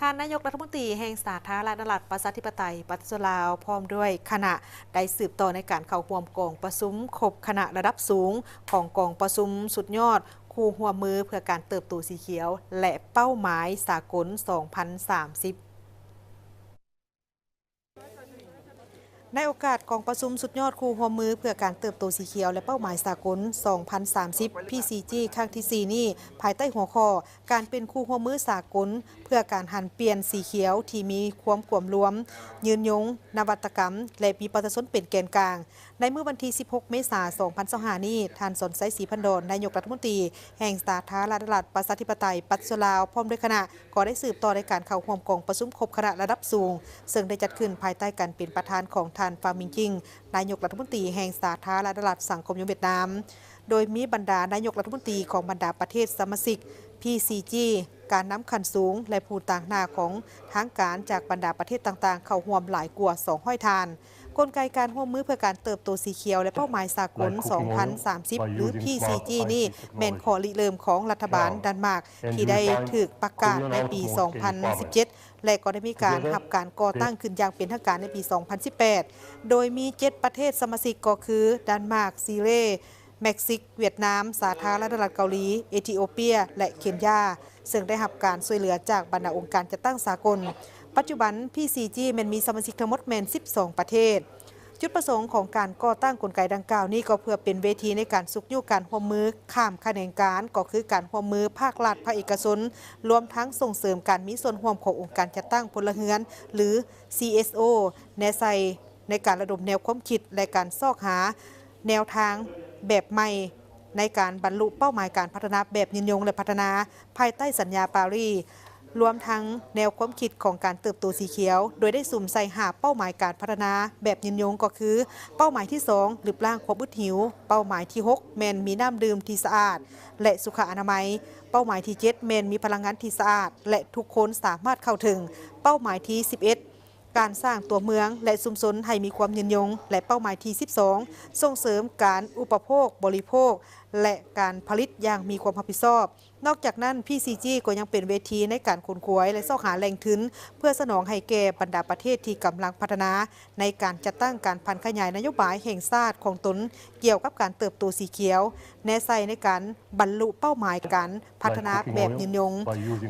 ທ່ານນາຍົກລັດຖະມົນຕີແຫ່ງສາທາລະນະລັດ ປະຊາທິປະໄຕ ປະຊາຊົນລາວ ພ້ອມດ້ວຍຄະນະ ໄດ້ສືບຕໍ່ໃນການເຂົ້າຮ່ວມກອງປະຊຸມຄົບຄະນະລະດັບສູງ ຂອງກອງປະຊຸມສຸດຍອດຄູ່ຮ່ວມມືເພື່ອການເຕີບໂຕສີຂຽວ ແລະ ເປົ້າໝາຍສາກົນສອງພັນສາມສິບ. ໃນໂອກາດກອງປະຊຸມສຸດຍອດຄູ່ຮ່ວມມືເພື່ອການເຕີບໂຕສີຂຽວ ແລະ ເປົ້າໝາຍສາກົນສອງພັນສາມສິບ ພີຊີຈີ ຄັ້ງທີສີ່ນີ້ ພາຍໃຕ້ຫົວຂໍ້ ການເປັນຄູ່ຮ່ວມມືສາກົນເພື່ອການຫັນປ່ຽນສີຂຽວທີ່ມີຄວາມກວມລວມ, ຍືນຍົງ, ນະວັດຕະກຳ ແລະ ມີປະຊາຊົນເປັນແກນກາງ. ໃນມື້ວັນທີສິບຫົກ ເມສາ ສອງພັນຊາວຫ້ານີ້, ທ່ານ ສອນໄຊ ສີພັນດອນ ນາຍົກລັດຖະມົນຕີແຫ່ງສາທາລະນະລັດ ປະຊາທິປະໄຕ ປະຊາຊົນລາວ ພ້ອມດ້ວຍຄະນະ ກໍໄດ້ສືບຕໍ່ໃນການເຂົ້າຮ່ວມກອງປະຊຸມຄົບຄະນະລະດັບສູງ ເຊິ່ງໄດ້ຈັດຂຶ້ນພາຍໃຕ້ການເປັນປະທານຂອງທ່ານ ຟາມິງຈິງ ນາຍົກລັດຖະມົນຕີແຫ່ງສາທາລະນະລັດສັງຄົມນິຍົມຫວຽດນາມ, ໂດຍມີບັນດານາຍົກລັດຖະມົນຕີຂອງບັນດາປະເທດສະມາຊິກ ພີຊີຈີ ການນຳຂັ້ນສູງ ແລະ ຜູ້ຕາງໜ້າຂອງທາງການຈາກບັນດາປະເທດຕ່າງໆ ເຂົ້າຮ່ວມຫຼາຍກວ່າສອງຮ້ອຍທ່ານ. ກົນໄກການຮ່ວມມືເພື່ອການເຕີບໂຕສີຂຽວ ແລະ ເປົ້າໝາຍສາກົນສອງພັນສາມສິບ ຫຼື ພີຊີຈີ ນີ້ ແມ່ນຂໍ້ລິເລີ່ມຂອງລັດຖະບານດານມາກ ທີ່ໄດ້ຖືກປະກາດໃນປີສອງພັນສິບເຈັດ ແລະ ກໍໄດ້ມີການຮັບການກໍ່ຕັ້ງຂຶ້ນຢ່າງເປັນທາງການໃນປີສອງພັນສິບແປດ ໂດຍມີເຈັດປະເທດສະມາຊິກກໍຄື ດານມາກ, ຊີເລ, ເມັກຊິກ, ຫວຽດນາມ, ສາທາລະນະລັດເກົາຫຼີ, ເອທິໂອເປຍ ແລະ ເຄນຢາ ເຊິ່ງໄດ້ຮັບການຊ່ວຍເຫຼືອຈາກບັນດາອົງການຈັດຕັ້ງສາກົນ. ປັດຈຸບັນ ພີຊີຈີ ແມ່ນມີສະມາຊິກທັງໝົດແມ່ນສິບສອງປະເທດ. ຈຸດປະສົງຂອງການກໍ່ຕັ້ງກົນໄກດັ່ງກ່າວນີ້ ກໍເພື່ອເປັນເວທີໃນການຊຸກຍູ້ການຮ່ວມມືຂ້າມຂະແໜງການ, ກໍຄືການຮ່ວມມືພາກລັດ, ພາກເອກະຊົນ, ລວມທັງສົ່ງເສີມການມີສ່ວນຮ່ວມຂອງອົງການຈັດຕັ້ງພົນລະເຮືອນ ຫຼື ຊີເອສໂອ ແນໃສ່ໃນການລະດົມແນວຄວາມຄິດ ແລະ ການຊອກຫາແນວທາງແບບໃໝ່ ໃນການບັນລຸເປົ້າໝາຍການພັດທະນາແບບຍືນຍົງ ແລະ ພັດທະນາພາຍໃຕ້ສັນຍາປາຣີ, ລວມທັງແນວຄວາມຄິດຂອງການເຕີບໂຕສີຂຽວ, ໂດຍໄດ້ສຸມໃສ່ຫ້າເປົ້າໝາຍການພັດທະນາແບບຍືນຍົງ ກໍຄື ເປົ້າໝາຍທີສອງ ລຶບລ້າງຄວາມອຶດຫິວ, ເປົ້າໝາຍທີຫົກ ແມ່ນມີນ້ຳດື່ມທີ່ສະອາດ ແລະ ສຸຂະອະນາໄມ, ເປົ້າໝາຍທີເຈັດ ແມ່ນມີພະລັງງານທີ່ສະອາດ ແລະ ທຸກຄົນສາມາດເຂົ້າເຖິງ, ເປົ້າໝາຍທີສິບເອັດ ການສ້າງຕົວເມືອງ ແລະ ຊຸມຊົນໃຫ້ມີຄວາມຍືນຍົງ ແລະ ເປົ້າໝາຍທີສິບສອງ ສົ່ງເສີມການອຸປະໂພກບໍລິໂພກ ແລະ ການຜະລິດຢ່າງມີຄວາມຮັບຜິດຊອບ. ນອກຈາກນັ້ນ ພີຊີຈີ ກໍຍັງເປັນເວທີໃນການຂົນຂວາຍ ແລະ ຊອກຫາແຫຼ່ງທຶນ ເພື່ອສະໜອງໃຫ້ແກ່ບັນດາປະເທດທີ່ກຳລັງພັດທະນາ ໃນການຈັດຕັ້ງການຜັນຂະຫຍາຍນະໂຍບາຍແຫ່ງຊາດຂອງຕົນ ກ່ຽວກັບການເຕີບໂຕສີຂຽວ, ແນໃສ່ໃນການບັນລຸເປົ້າໝາຍການພັດທະນາແບບຍືນຍົງ.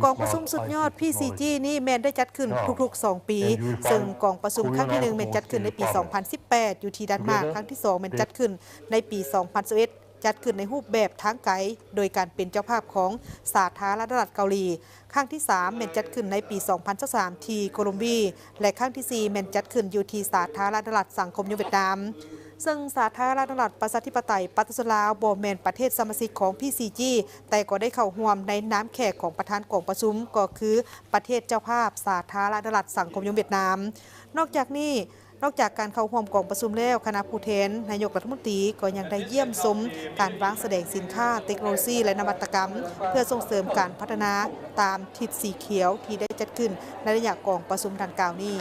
ກອງປະຊຸມສຸດຍອດ ພີຊີຈີ ນີ້ແມ່ນໄດ້ຈັດຂຶ້ນທຸກໆສອງປີ, ເຊິ່ງກອງປະຊຸມຄັ້ງທີໜຶ່ງແມ່ນຈັດຂຶ້ນໃນປີສອງພັນສິບແປດ ຢູ່ທີ່ດານມາກ, ຄັ້ງທີສອງແມ່ນຈັດຂຶ້ນໃນປີສອງພັນຊາວເອັດ ຈັດຂຶ້ນໃນຮູບແບບທາງໄກ ໂດຍການເປັນເຈົ້າພາບຂອງສາທາລະນະລັດເກົາຫຼີ. ຄັ້ງທີສາມແມ່ນຈັດຂຶ້ນໃນປີສອງພັນຊາວສາມ ທີ່ໂກລົມບີ ແລະ ຄັ້ງທີສີ່ແມ່ນຈັດຂຶ້ນຢູ່ທີ່ສາທາລະນະລັດສັງຄົມນິຍົມຫວຽດນາມ. ເຊິ່ງສາທາລະນະລັດປະຊາທິປະໄຕປະຊາຊົນລາວບໍ່ແມ່ນປະເທດສະມາຊິກຂອງ ພີຊີຈີ ແຕ່ກໍໄດ້ເຂົ້າຮ່ວມໃນນາມແຂກຂອງປະທານກອງປະຊຸມ ກໍຄືປະເທດເຈົ້າພາບສາທາລະນະລັດສັງຄົມນິຍົມຫວຽດນາມ. ນອກຈາກນີ້, ນອກຈາກການເຂົ້າຮ່ວມກອງປະຊຸມແລ້ວ, ຄະນະຜູ້ແທນນາຍົກລັດຖະມົນຕີກໍຍັງໄດ້ຢ້ຽມຊົມການວາງສະແດງສິນຄ້າ, ເຕັກໂນໂລຊີ ແລະ ນະວັດຕະກຳ ເພື່ອສົ່ງເສີມການພັດທະນາຕາມທິດສີຂຽວທີ່ໄດ້ຈັດຂຶ້ນໃນໄລຍະກອງປະຊຸມດັ່ງກ່າວນີ້.